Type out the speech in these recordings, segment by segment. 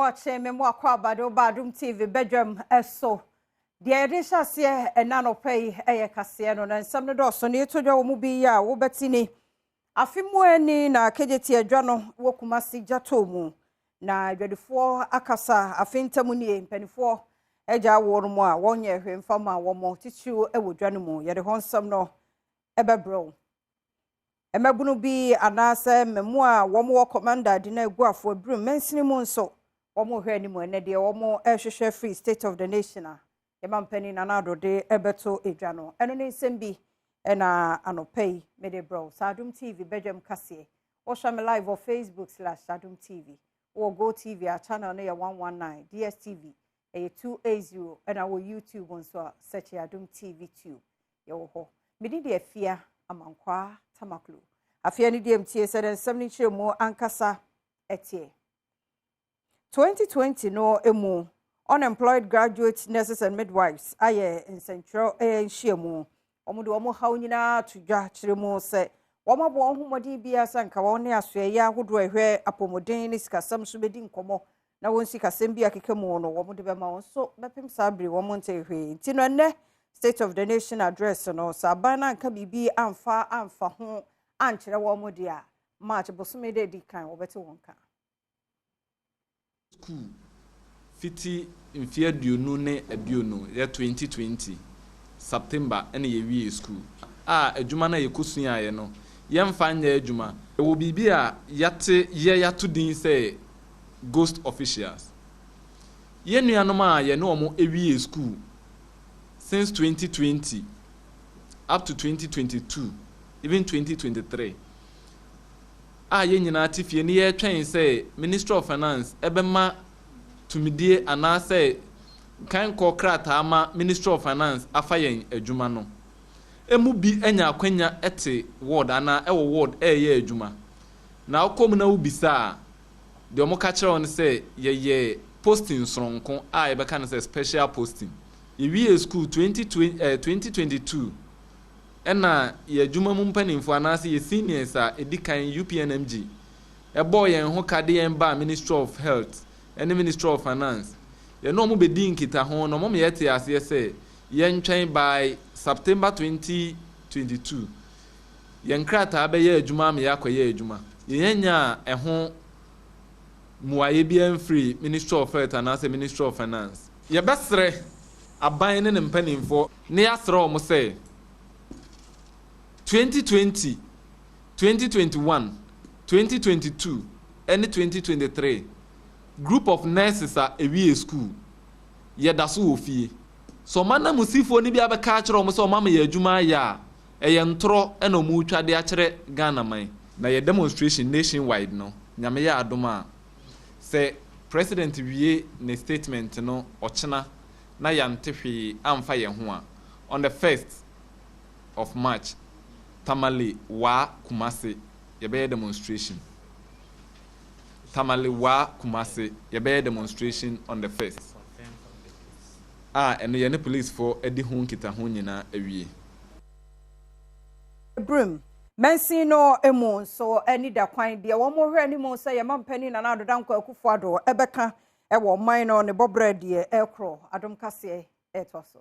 Boakye me mo akɔ abade woba Adom TV badwam so. Deɛ yɛde hyɛ aseɛ ɛna anɔpa yi ɛyɛ kaseɛ no na nsɛm no dɔɔso na yɛto dwa wɔ mu bi yi a wobɛte ni. Afe mu ani na Kejetia adwa no wɔ Kumasi gya tɔɔ mu na adwadifoɔ akasa afe ntam nie mpanimfoɔ agya awoɔ no mu a wɔnyɛ hwee mfa ma wɔn titiriw wɔ dwa no mu. Yɛde hɔ nsɛm no ɛbɛbrɛ wo. Mmabunu bi anaasɛ mmamu a wɔwɔ Commander de no agu Afoabirim mansini mu nso wɔrehwɛ anim ɛnɛ deɛ wɔrehwehwɛ firi State of the Nation a yɛma mpanin Nana Addo de ɛbɛto edwa no. Ɛno ne nsɛm bi ɛna anɔpa yi mede brɛ wo. Sɛ Adom TV badwam kaseɛ. Wɔhwɛ me live wɔ Facebook slash Adom TV. Wɔ Go TV a channel no yɛ 119, DSTV ɛyɛ 280 ɛna wɔ YouTube nso a search Adom TV Tube. Yɛwɔ hɔ. Mede deɛ Afia Amankwaa Tamaklo. Afia ne deɛ mtie sɛ de nsɛm no nkyerɛ mu ankasa ɛteɛ. 2020 no emu unemployed graduate nurses and midwives ayɛ nsɛntwerɛ nhyiamu. Wɔn de wɔn haw nyinaa to dwa kyerɛ mu sɛ wɔn abɔ wɔn ho mmɔden biara sɛ nka wɔn ne asoɛyɛ ahodoɔ a ɛhwɛ apɔmuden ne sikasɛm so bɛdi nkɔmmɔ na wɔn sikasɛm bi akeka mu no wɔn de bɛma wɔn so bɛpem saa bere wɔn nte hwee. Nti no ɛnnɛ State of the Nation address no sɛ aban no anka biribi amfa amfa ho ankyerɛ wɔn deɛ a March bosome de edi kan wɔbɛte wɔn ka. School fiti mfeɛ 2020 yɛ 2020 September ɛna yɛwie school a adwuma no a yɛkɔsuaeɛ no yɛmfa nyɛ adwuma. Ɛwɔ biribi a yɛate yɛ yɛato din sɛ ghost officials. Yɛn nuanom a yɛne wɔn awie school since 2020 up to 2022, even 2023 a yɛn nyinaa te fie ne yɛretwɛn sɛ Ministry of Finance ɛbɛma tumidie anaasɛ kan kɔ krataa ma Ministry of Finance afa yɛn adwuma no. Emu bi anya akwanya te ward anaa ɛwɔ ward ɛreyɛ adwuma. Na wokɔ mu na wobisa a, deɛ wɔka kyerɛ wo no sɛ yɛyɛ posting soronko a yɛbɛka no sɛ special posting. Yɛwie school 2020, 2022 ɛna yɛ adwuma mu mpanimfoɔ anaasɛ yɛ seniors a ɛdi kan UPNMG ɛbɔɔ yɛn ho ka de yɛn baa Ministry of Health ɛne Ministry of Finance. Yɛne wɔn bɛdi nkitaho na wɔn yɛte aseɛ sɛ yɛntwɛn by September 2022 yɛn krataa bɛyɛ adwuma ama yɛakɔyɛ adwuma. Yɛn nya ɛho mmuayɛ biara mfiri Ministry of Health anaasɛ Ministry of Finance. Yɛbɛsrɛ aban ne ne mpanimfoɔ na yɛasrɛ wɔn sɛ 2020, 2021, 2022 ɛne 2023 group of nurses a ɛwie school yɛda so wɔ fie. Sɛ ɔma namusifoɔ no bi abɛka akyerɛ wɔn sɛ ɔma ma yɛ adwuma ayɛ a, ɛyɛ ntorɔ ɛna ɔmo retwa de akyerɛ Ghana man. Na yɛ demonstration nationwide no, Nyame yɛ adom a, sɛ president wie ne statement no ɔkyena na yɛante hwee amfa yɛn ho a, on the 1st of March, Tamale Wa Kumase yɛbɛyɛ demonstration. Tamale Wa Kumase yɛbɛyɛ demonstration on the 1st. A ɛno yɛne policefoɔ adi ho nkitaho nyinaa awie. Brim mansin no mu nso ani da kwan deɛ wɔn hwɛ anim sɛ yɛma mpanin Nana Addo Dankwa Akufo-Addo ɛbɛka ɛwɔ ɔman no ne bɔbrɛ deɛ ɛkorɔ Adom kaseɛ ɛtoa so.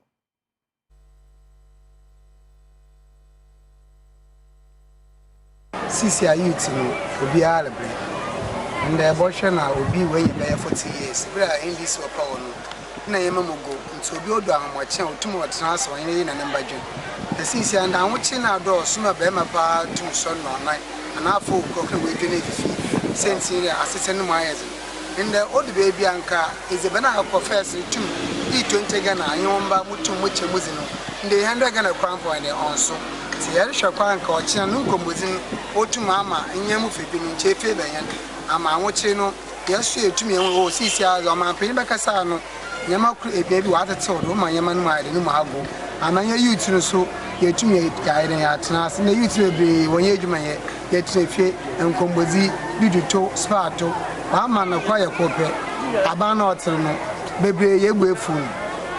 Sisi a youth no obiara rebrɛ. Ndɛ bɔhwɛ na obi wanya bɛyɛ 40 years bere a NDC wɔ power no na yɛma mu go nti obi odu ahomakye a otum ɔtena ase ɔnyɛ ne yere na ne mba dwen. Na sisi a ndɛ ahokye na adɔɔso ma barima paa tum sɔr nnɔnnan anaa afɔw korɔ na oedwen efifi siantsir dɛ asetsena no mu ayɛ dzen. Ndɛ odu beebi a nka edziban a akɔ first no tum ii 20 Ghana nye wo mba mutum mokyɛ mu dzi no, ndɛ 100 Ghana koraa mpo ɔnnyɛ dɛn ɔnnso. Ntsi yɛrohwɛ kwan nka ɔkyena no nkɔmbɔdzi no otum ama nyɛ mu fɛ bi no nkyɛ efie bɛhɛn ama ahokyer no yɛso yetum yehu oh siisiara dze ɔmampanyin bɛkasaa no ndzɛmba kor ebien bi wɔatsetsew do ma ndzɛmba no mu ayɛ dɛn no mu agow ama hɛn youth no so yetum yɛayɛ dɛn yɛatsena ase. Ndɛ youth beberee wɔnnyɛ edwuma nnyɛ, yɛtsena fie, nkɔmbɔdzi, dudutow, spaato, wɔama no kor ayɛ kor pɛ, aban no a ɔtsen no beberee yebu efuw no.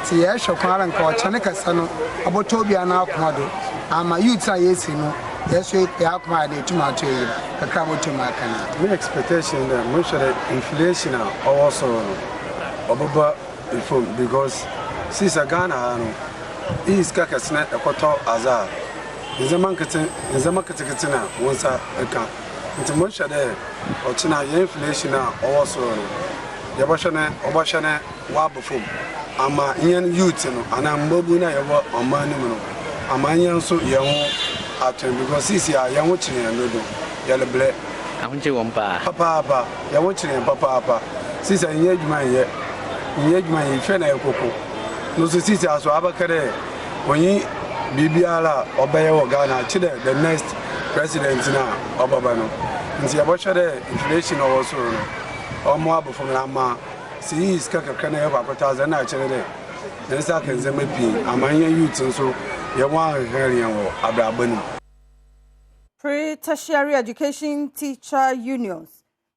Ntsi yɛrohwɛ kwan ara nka ɔkyena ne kasa no ɔbɔtɔ obiara n'akoma do ama youth a yesi no. Yɛ so yɛ akoma ayɛ dɛ etum ato yɛ yam. Kakra a motum aka nye. Me expectation nye dɛ mohwɛ dɛ inflation a ɔwɔ sor no ɔbɛba famu because sesei Ghana ha no iyi sika kɛse na ekɔtɔ adze a ndzɛmba nketse ndzɛmba ketseketse na wo nsa ka ntsi mohwɛ dɛ ɔkyena hɛn inflation a ɔwɔ sor no yɛbɔhwɛ na ɔbɔhwɛ na ɔaba famu ama hɛn youth no anaa mbabun no a yɛwɔ ɔman no mu no ama hɛn so hɛnho atɔ hɛn because sesei a hɛnho kyer hɛn dodo yɛrebrɛ. Ahokyere wɔ mu paa. Papaapa, hɛnho kyer hɛn papaapa. Sesei nnyɛ edwuma nnyɛ, nnyɛ edwuma nnyɛ, efie na yɛkɔkɔ. No so sesei aso abɛka dɛ onnyi biribiara a ɔbɛyɛ wɔ Ghana kyerɛ the next president no a ɔbɛba no. Ntsi yɛbɔhwɛ dɛ inflation a ɔwɔ sor no ɔmo aba famu na ama sɛ iyi sika kakra na yɛkɔ akɔtɔ adze a nna akyerɛ dɛ hɛn nsa aka ndzɛmba pii ama hɛn youth so hɛnho ahɛr hɛn wɔ abrabɔ no mu. Pre-Tertiary Education Teacher Unions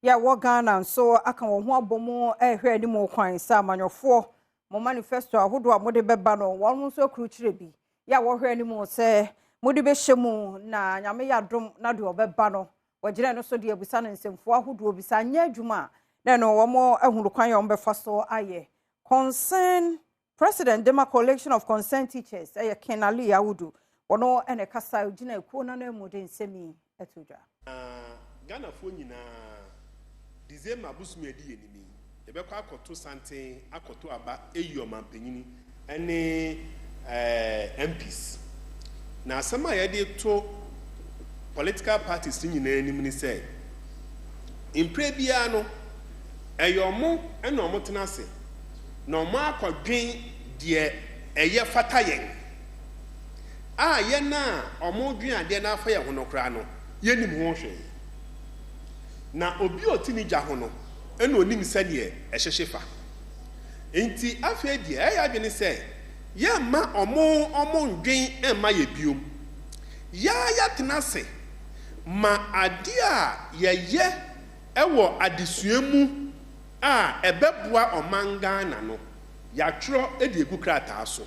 yɛ wɔ Ghana nso aka wɔn ho abɔ mu rehwɛ anim kwan sɛ amanyɔfoɔ mo manifesto ahodoɔ a mode bɛba no, wɔn nso akurukyire bi yɛ a wɔhwɛ anim sɛ mode bɛhyɛ mu na Nyame yɛ adom na deɛ ɔbɛba no wɔgyina no so de abusa no nsɛmfoɔ ahodoɔ bi sɛ anyɛ adwuma a na ɛno wɔn ahunu kwan a wɔbɛfa so ayɛ. Concern President Dema Coalition of Concerned Teachers ɛyɛ Ken Ali Awudu, wɔn ɛna kasa gyina ekuo no mu de nsɛm yi ɛto dwa. Ghanafoɔ nyinaa, December abosom a ɛdi yɛn anim yi, yɛbɛkɔ akɔto santen akɔto aba eyi ɔmanpanyin ne MPs. Na asɛm a yɛde to political parties no nyinaa anim ne sɛ, mpere biara no, ɛyɛ ɔmo ɛna ɔmo tena ase na ɔmo akɔdwen deɛ ɛyɛ fata yɛn a yɛn a ɔmo dwen adeɛ n'afa yɛn ho no koraa no, yɛnim ho hwee. Na obi a ɔte ne gya ho no ɛna onim sɛdeɛ ɛhyehyɛ fa. Nti afei deɛ ɛyɛ adwene sɛ yɛmma ɔmo ndwen mma yɛ biom. Yaa yɛatena ase ma adeɛ a yɛyɛ ɛwɔ adesua mu a ɛbɛboa ɔman Ghana no, yɛatwerɛ de egu krataa so.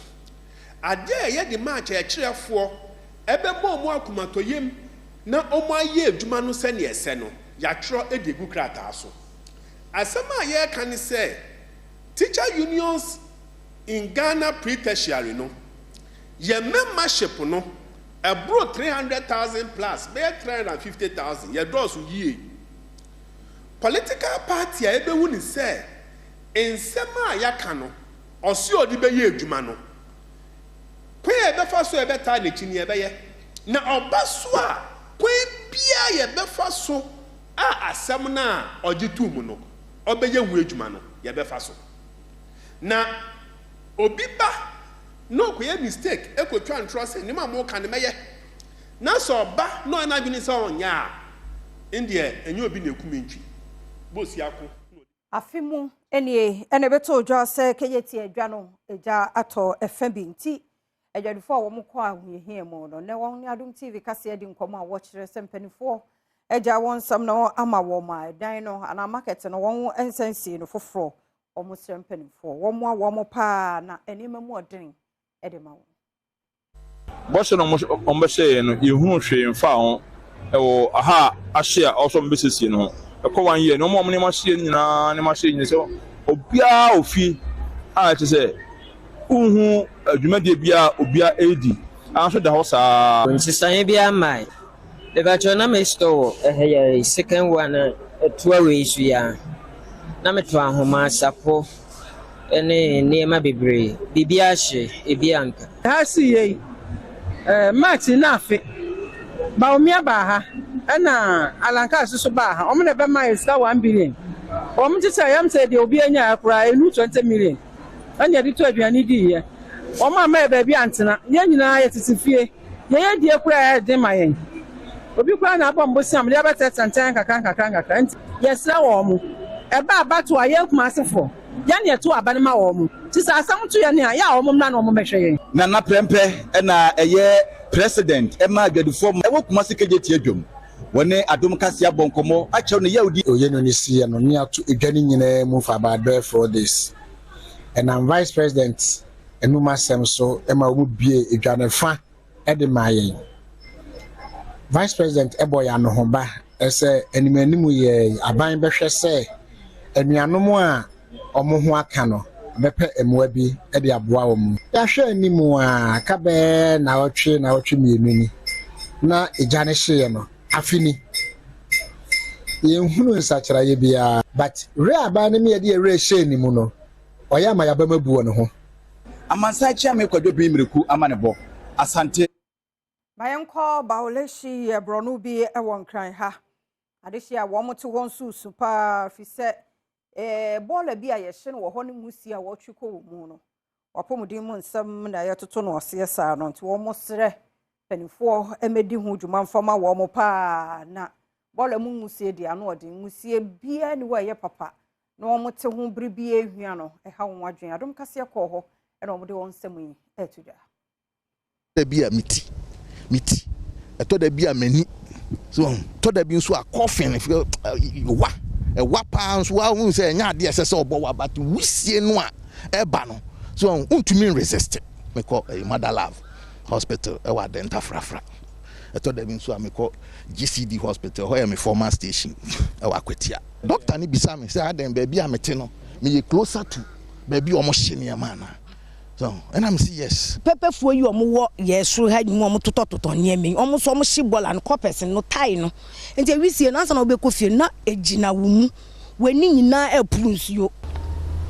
Adeɛ a yɛde ma akyerɛkyerɛfoɔ ɛbɛma ɔmo akomatɔyam na ɔmo ayɛ adwuma no sɛnea ɛsɛ no, yɛatwerɛ de egu krataa so. Asɛm a yɛreka ne sɛ teacher unions in Ghana pre-tertiary no, yɛ membership no ɛboro 300,000 plus, bɛyɛ 350,000. Yɛdɔɔso yie. Political party a ɛbɛhu ne sɛ nsɛm a yɛaka no ɔsi ɔde bɛyɛ adwuma no, kwan a yɛbɛfa so a yɛbɛtaa n'akyi ni yɛbɛyɛ, na ɔba so a kwan biara yɛbɛfa so a asɛm no a ɔgye tum no ɔbɛyɛ ho adwuma no, yɛbɛfa so. Na obi ba na ɔkɔyɛ mistake ekotwa ntorɔ sɛ nneɛma a mo ka no mɛyɛ, na sɛ ɔba na ɔyɛ n'adwene sɛ ɔnyɛ a, ndeɛ ɛnyɛ obi na ekum ntwi bosi ako. Afe mu nie ɛna ɛbɛtɔ dwa sɛ Kejetia adwa no agya atɔ ɛfɛ bi, nti adwadifoɔ a wɔn kɔ ahohiahia mu no na wɔn ne Adom TV kaseɛ di nkɔmɔ a wɔkyerɛ sɛ mpanimfoɔ agya wɔn nsɛm no ama wɔn a ɛdan no anaa market no wɔn nsa no foforɔ. Wɔn srɛ mpanimfoɔ wɔn a wɔn paa na nneɛma mu ɔden ɛde ma wɔn. Bɔhyɛ no ɔmo bɛhyɛ yɛn no, yɛhunu hwee mfa ho ɛwɔ aha a ahye a ɔsɔ ɔmo bɛsiesie no ho. Ɛkɔ one year na ɔmo a ɔmo nneɛma hyeɛ no nyinaa, nneɛma hyeɛ nyinaa sɛ obiara ofie a kyerɛ sɛ wohu dwumadie biara obiara ɛredi a nso da hɔ saa. Nsesaeɛ biara mmae. Mebatwɛ na me store wɔ ɛha yɛ second one a ɛtoa wei so yi a na metɔ ahoma, sapo ne nneɛma bebree. Biribiara hye, ebi anka. Ha si yei March na afe Bawumia baa ha ɛna Alan Cash so baa ha, ɔmo na ɛbɛma yɛ sika 1 billion. Ɔmo kyekyɛ yɛm sɛ deɛ obi anya koraa enu 20 million ɛna yɛde to aduane di yɛ. Ɔmo ama yɛ baabi antena, yɛn nyinaa yɛtete fie, yɛyɛ die koraa ɛyɛ den ma yɛn. Obi koraa na abɔ mbosia mo de abɛtɛtɛ nkyɛn nkakra nkakra nkakra, nti yɛsrɛ wɔn mo ɛba abato a yɛn Kumasefoɔ yɛn yɛto aba no ma wɔn mo ti sɛ asɛm to yɛn a yɛ a wɔn mmra na wɔn mmɛhwɛ yɛn. Nana Prɛmpɛ ɛna ɛyɛ president ɛma adwadifoɔ ɛwɔ Kumasi Kejetia dwom, wɔne Adom Kaseɛ abɔ nkɔmmɔ akyerɛw ne yawdi. Oyɛ no ne siiɛ no ne ato edwa no nyinaa mu for about bɛyɛ 4 days. Ɛnam vice president enum asɛm so ɛma wɔn bie edwa no fa ɛde maa yɛn. Vice President bɔ yɛn anohoba sɛ anim anim yɛ yi, aban bɛhwɛ sɛ anuanom a wɔn ho aka no bɛpɛ mmoa bi de aboa wɔn. Yɛahwɛ anim a, ka bɛyɛ naawɔtwe naawɔtwe mmienu ni na egya no hyeeɛ no, afe ni. Yɛnhunu nsakyeraeɛ biara. But werɛ a aban no ne yɛde yɛn werɛ hyɛɛ ne mu no, ɔyɛ ama yɛn abam abu wɔ ne ho. Amansan Kyeame Kwadwo Bin Miraku Amanebɔ, Asante. Ma yɛnkɔ Bawaleshie yɛ borɔno bi wɔ Nkran ha. Adehye a wɔn te hɔ nso resu paa fi sɛ eh, bɔɔla bi a yɛhye no wɔ hɔ ne nwusie a wɔtwe kɔ wɔ mu no. Wapɔmuden mu nsɛm na yɛtoto no aseɛ saa no nti wɔn srɛ mpanimfoɔ mmɛdi ho dwuma mfama wɔn paa na bɔɔla mu nwusie deɛ ano ɔden nwusie biara ni hɔ a ɛyɛ papa na wɔn te ho bere bi ehwia no ɛha wɔn adwene. Adom kaseɛ kɔɔ hɔ ɛna wɔn de wɔn nsɛm yi ɛreto dwa. Da bi a me ti, me ti, ɛtɔ da bi a m'ani, so tɔ da bi nso a coughing, wa, ɛwa paa nso wa wohu sɛ ɛnyɛ adeɛ ɛsɛ sɛ ɔbɔ wa but wusie no a ɛba no so wontumi resist. Mekɔ ɛyɛ Mother Love Hospital ɛwɔ Adenta Frafra. Ɛtɔ da bi nso a mekɔ GCD Hospital, hɔ yɛ me former station ɛwɔ Akwatia. Doctor no bisa me sɛ adɛn baabi a mete no meyɛ closer to baabi a wɔhye nneɛma anaa. So ɛna me si yes. Pɛpɛfoɔ yi ɔmo wɔ yɛ soro ha yi mu ɔmo totɔ totɔ nneɛma yi ɔmo nso ɔmo hye bɔla no kɔpɛs no tae no nti ewisie no ansa na wobɛkɔ fie no na egyina wo mu w'ani nyinaa ɛpuru nsuo.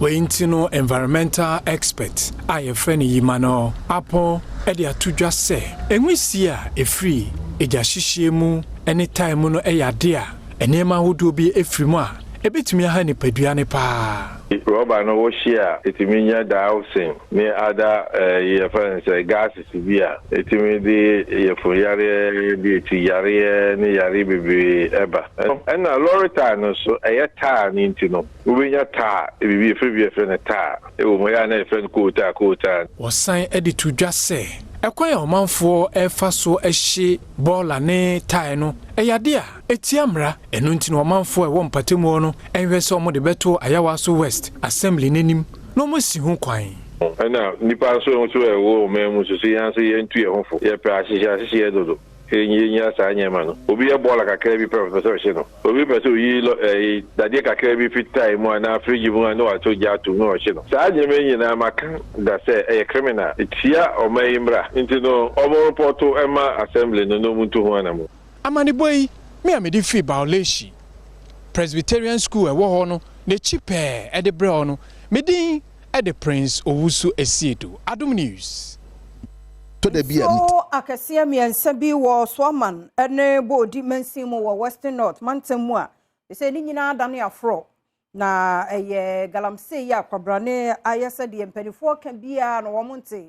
Wei nti no environmental expert a yɛfrɛ no Emmanuel Apon de ato dwa sɛ nwusie a ɛfiri egyahyehyeɛ mu ne tae mu no yɛ adeɛ a nneɛma ahodoɔ bi firi mu a ɛbɛtumi aha nipadua no paa. Rɔba no wo hye a etumi nya dioxin ne other ɛyi yɛfrɛ no sɛ gases bi a etumi de yafunu yareɛ de eti yareɛ ne yareɛ bebree ɛba. Ɛna lorry tyre no nso ɛyɛ tar no nti no wobɛnya tar biribi yɛfrɛ bi yɛfrɛ no tar ɛwɔ mu ɛyɛ a na yɛfrɛ no coal tar coal tar. Wɔsan de to dwa sɛ ɛkwan a ɔmanfoɔ refa so hye bɔɔla ne tae no yɛ adeɛ a ɛtia mmara, ɛno nti na ɔmanfoɔ a ɛwɔ mpatamu hɔ no nhwɛ sɛ wɔde bɛto Ayawaso West Assembly no anim na wɔasi ho kwan. Ɛna nnipa nso nso a ɛwɔ ɔman mu nso so yɛn nso yɛntu yɛn ho fo. Yɛpɛ ahyehye ahyehyeɛ dodo. Yɛnnya saa nneɛma no. Obi yɛ bɔɔla kakra bi pɛ ɔpɛ sɛ ɔhye no. Obi pɛ sɛ oyi lɔ ɛyi dadeɛ kakra bi fi tae mu anaa fridge mu a na wato gya atom na ɔhye no. Saa nneɛma yi nyinaa maka da sɛ ɛyɛ criminal. Ɛtia ɔman yi mmra. Nti no wɔn repɔto mma assembly no na wɔn ntu ho anamon. Amanebɔ yi, me a mede firi Bawleshie Presbyterian School a ɛwɔ hɔ no n'akyi pɛɛ de brɛɛ wo no, me din de Prince Owusu Asiedu. Adom News. Tɔ da bi a me ti. Nsuo akɛseɛ mmiɛnsa bi wɔ Suaman ne Bodi mansin mu wɔ Western North mantam mu a sɛ ne nyinaa adane aforɔ na ɛyɛ galamsey yi a kwabrane ayɛ sɛ deɛ mpanimfoɔ ka biara no wɔn nte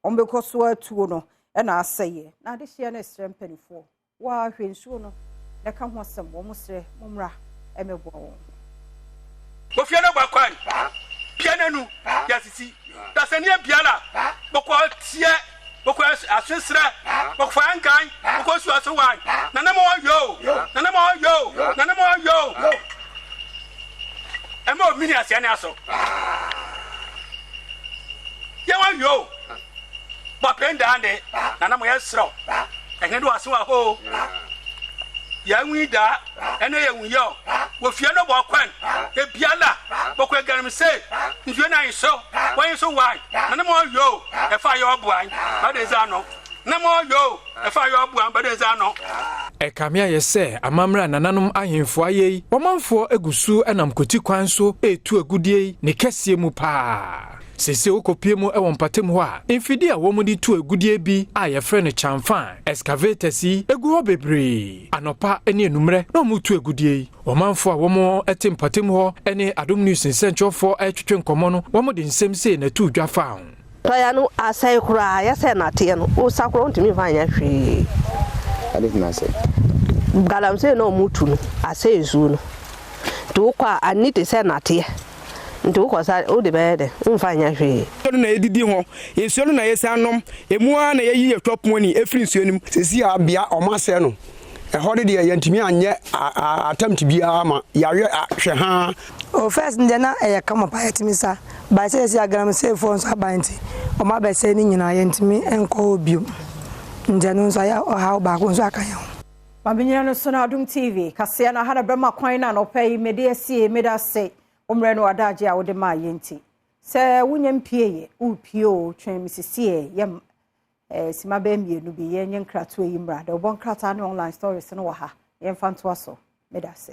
wɔn bɛkɔ so atuo no na asɛeɛ na adehyeɛ no srɛ mpanimfoɔ wɔahwɛ nsuo no na ɛka ho asɛm wɔn srɛ mo mmra mmɛboa wɔn. Ofie no gba kwan bia nanu yasisi dasani biara bɔkɔ tiɛ bɔkɔ asesrɛ bɔkɔ fa nkan bɔkɔ su aso wan nana mo yo nana mo yo nana mo yo ɛma omini aseɛ ne aso yɛ wa yo bɔpɛn daa ne nana mo yɛ serɛ ɛhene do aso aho yɛnwi daa ɛne yɛnwi yɛ wɔ fie no bɔ kwan ebiala bɔkɔ agaramse nsuo na nso wɔn nso wan na ne mo yo ɛfa yɛ ɔboan bɛde nsa ano ne mo yo ɛfa yɛ ɔboan bɛde nsa ano. Ɛkame ayɛ sɛ amammerɛ a nananom ahemfo ayɛ yi, ɔmanfoɔ gu so nam kwati kwan so retu agudeɛ yi ne kɛseɛ mu paa. Seesei wokɔpue mu wɔ mpɔtam hɔ a, mfidie a wɔde tu agudeɛ bi a yɛfrɛ no kyamfan, excavators, yi gu hɔ bebree. Anɔpa ne anwummerɛ na wɔretu agudeɛ yi. Ɔmanfoɔ a wɔte mpɔtam hɔ ne Adom News nsɛnkyerɛwfoɔ retwetwe nkɔmmɔ no, wɔde nsɛm sei na ɛtoo dwa faa ho. Tɔya no asɛe koraa, ayɛ sɛ nnateɛ no, wo sa koraa wontumi mfa nyɛ hwee. Ade na asɛe. Galamsey na wɔtu no, asɛe nsuo no. Nti wokɔ a, ani te sɛ nnateɛ. Nti wokɔ sa wode bɛyɛ dɛn? Womfa nyɛ hwee. Nsuo no na yɛdidi ho, nsuo no na yɛsan nom, emu ara na yɛyi yɛn chop money firi nsuo no mu. Seesei a bea a wɔasɛe no, ɛhɔ no deɛ yɛntumi anyɛ attempt biara ma yɛahwɛ hwɛ haa. Oh first no deɛ na ɛyɛ kama paa yɛtumi sa but seesei a galamsey foɔ nso aba nti wɔn abɛsɛe ne nyinaa yɛntumi nkɔ hɔ bio nti ɛno nso ayɛ ɔhaw baako nso aka yɛn ho. Mamenyina no so no Adom TV kaseɛ no ha na bɛma kwan no anɔpa yi mede asie. Meda ase wo mmerɛ no adagye a wode maa yɛ nti sɛ wonya mpie yɛ wopie o, twɛn me sisiɛ yɛ sima bɛɛ mmienu bi yɛnyɛ nkratoɔ yi mmra de wobɔ nkrataa ne online stories no wɔ ha, yɛmfa ntoa so. Meda ase.